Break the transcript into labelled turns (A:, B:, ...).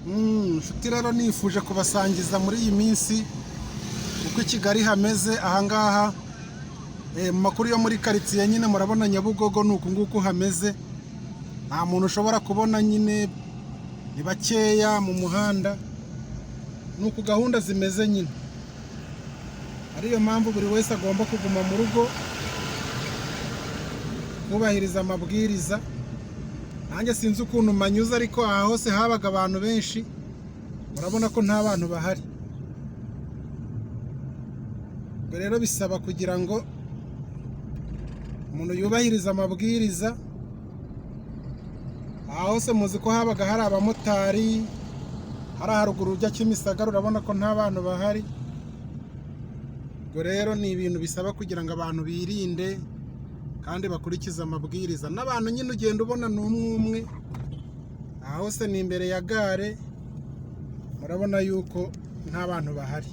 A: Inshuti rero, nifuje kubasangiza muri iyi minsi uko i Kigali hameze ahangaha. Mu makuru yo muri karitsiye nyine, murabona Nyabugogo ni uku nguku hameze. Nta muntu ushobora kubona nyine, ni bakeya mu muhanda. Ni uku gahunda zimeze nyine, ariyo mpamvu buri wese agomba kuguma mu rugo, kubahiriza amabwiriza. Nanjye sinzi ukuntu manyuze, ariko aha hose habaga abantu benshi, murabona ko nta bantu bahari. Ubwo rero bisaba kugira ngo umuntu yubahirize amabwiriza. Aha hose muzi ko habaga hari abamotari, hari haruguru ujya Kimisagara, urabona ko nta bantu bahari. Ubwo rero ni ibintu bisaba kugira ngo abantu birinde kandi bakurikize amabwiriza. N'abantu nyine ugenda ubona ni umwe umwe. Aha hose ni imbere ya gare, murabona yuko nta bantu bahari.